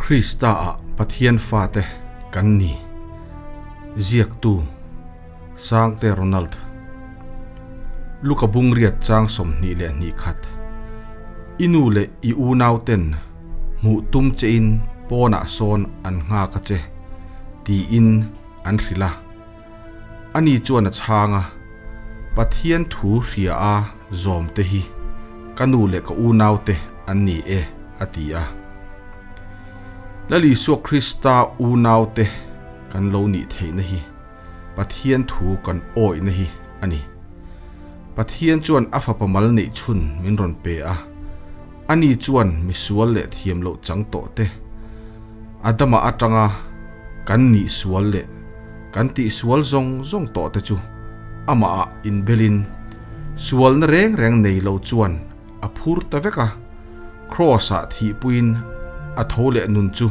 Krista-ah Pathian fate kan ni. Ziaktu, Sangte Ronald. Luka bungriat chang 22 khat. I nu leh i unauten hmuh tum chein pawnah sawn an nghak a che, tiin an hrilh a. Ani chuan a chhang a, Pathian thu hria a zawm te hi ka nu leh ka unaute an ni e, a ti a. Lal Isua Krista unaute kan lo nih theihna hi Pathian thu kan awihna hi a ni. Pathian chuan a fapa mal neih chhun min rawn pe a, ani chuan misual leh thiam loh chang tawh te, Adama atanga kan nih sual leh kan tih sual zawng zawng tawh te chu amah ah inbelin sualna reng reng nei lo chuan a phur ta vek a, Kraws ah thihpuiin a tho leh nun chu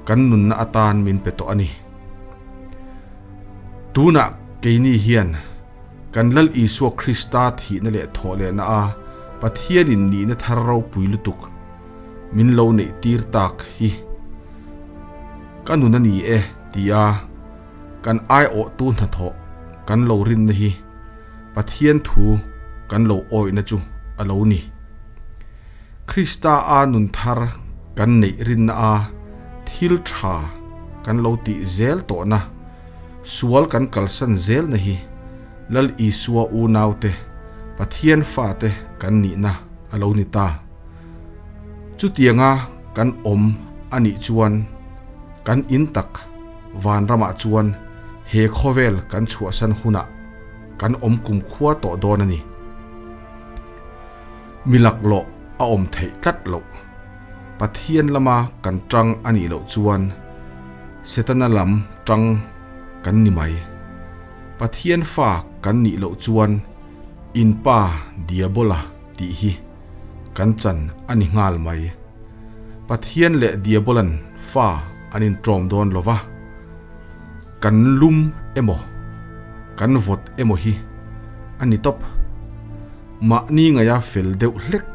kan nunna atan min pe tawh a ni. Tunah keini hian kan Lal Isua Krista thihna leh thawh lehna a Pathianin nihna thar ropui lutuk min lo neih tir tak hi ka nun a ni e tia kan aiawhtu hnathawh kan lo rinna hi Pathian thu kan lo awihna chu a lo ni. Krista a nun thar kan neih rinna a thil tha kan lo tih zel tawhna, sual kan kalsan zelna hi Lal Isua unaute, Pathian fate kan nihna a lo ni ta. Chutianga kan awm a nih chuan kan in tak vanramah chuan he khawvel kan chhuahsan hunah kan awm kumkhua tawh dawn a ni. Mi laklawh a awm theih tlat loh. Pathian lama kan tang a nih loh chuan Setana lam tang kan ni mai. Pathian fa kan nih loh chuan in pa Diabola tih hi kan chan a ni nghal mai. Pathian leh Diabolan fa an inṭawm dawn lo va, kan lum emaw, kan vawt emaw hi a ni tawp. Mahni ngaia fel deuh hlek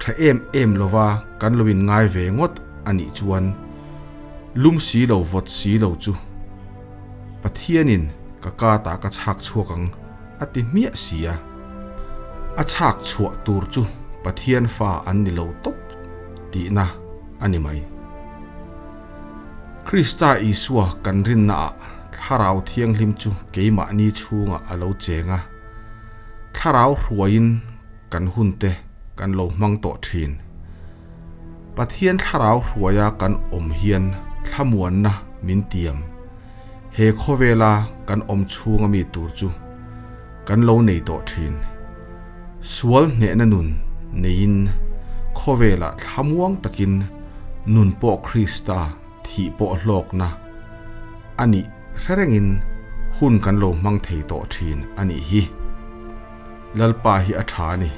tha em em lova kan lo inngai ve ngawt a nih chuan lum si lo vawt si lo chu Pathianin ka katah ka chhak chhuak ang a ti hmiah si a. A chhak chhuah tur chu Pathian fa an ni lo tawp tihna a ni mai. Krista Isua kan rinnaah Thlarau Thianghlim chu keimahni chhungah a lo cheng a, Thlarau hruaiin kan hunte kan lo hmang tawh thin. Pathian Thlarau hruaia kan awm hian thlamuanna min tiam. He khawvela kan awm chhunga mi tur chu kan lo nei tawh thin. Sual hnehna nun neiin khawvelah thlamuang takin nun pawh Krista thih pawh hlawkna a nih hre rengin hun kan lo hmang thei tawh thin a nih hi. Lalpa hi a tha a ni.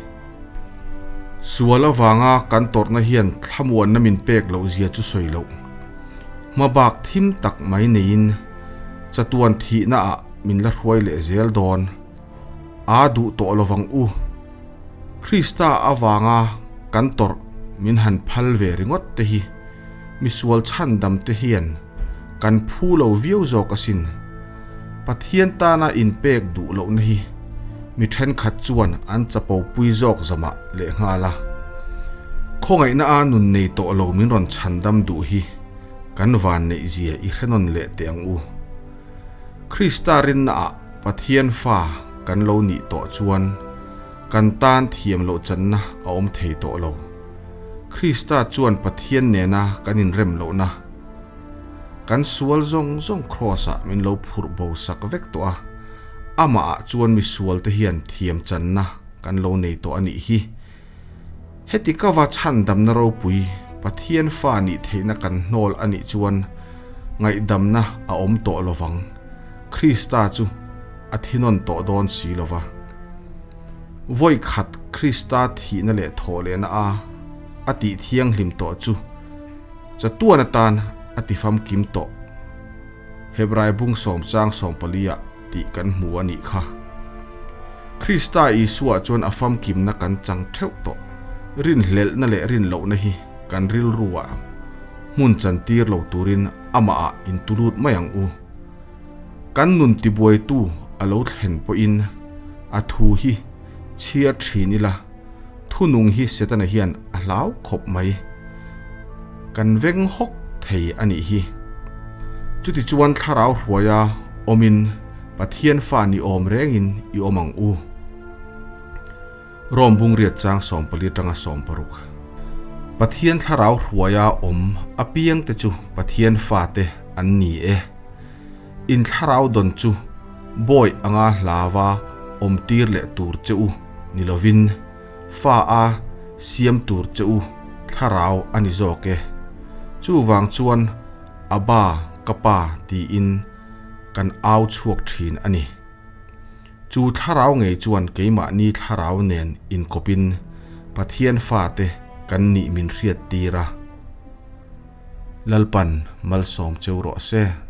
Sual avanga kan tawrhna hian thlamuanna min pek loh zia chu sawi loh. Hmabak thim tak mai neiin chatuan thihna ah min la hruai leh zel dawn. A duh tawh lovang u. Krista avanga kan tawrh min han phal ve ringawt te hi misual chhandam te hian kan phu lo viau zawk asin. Pathian tana inpek duh lohna hi mi thenkhat chuan an chapo pui zawk zamah lehnghal a. Khawngaihna a nun nei tawh lo min rawn chhandam duh hi kan van neih zia i hre nawn leh teh ang u. Krista rinnaah Pathian fa kan lo nih tawh chuan kan tan thiam loh channa a awm thei tawh lo. Krista chuan Pathian nena kan inrem lohna Kan sual zawng zawng Kraws-ah min lo phurh bo sak vek tawh a, amahah chuan misualte hian thiam channa kan lo nei tawh a nih hi. Heti ka va chhandamna ropui Pathian fa nih theihna kan hnawl a nih chuan ngaihdamna a awm tawh lovang, Krista chu a thinawn tawh dawn si lova. Vawi khat Krista thihna leh thawhlehna a a tih thianghlim tawh chu Chatuan atan a ti famkim tawh. Hebrai bung sawmchang sawmpalia tih kan hmu a nih kha. Krista Isua chuan a famkimna kan chang theuh tawh. Rinhlelhna leh rinlohna hi kan rilruah hmun chan tir lo turin amah ah in tulut mai ang u. Kan nun tibuaitu a lo thlen pawhin a thu hi chhiar thin ila, thunung hi Setana hian a hlau khawp mai. Kan veng hawk thei a nih hi. Chutichuan thlarau hruaia awmin Pathian fa ni awm rengin i awm ang u. Rom bungriat chang 14 tanga 16. Pathian thlarau hruaia awm apiangte chu Pathian fate an ni e. In thlarau dawn chu bawi anga hlava awm tir leh tur che u ni lovin fa a siam tur che u thlarau a ni zawk e. Chuvang chuan Abba ka pa tiin kan au chhuak thin a ni. Chu thlarau ngei chuan keimahni thlarau nen inkawpin Pathian fate kan nih min hriat tir a. Lalpan malsawm cheu rawh se.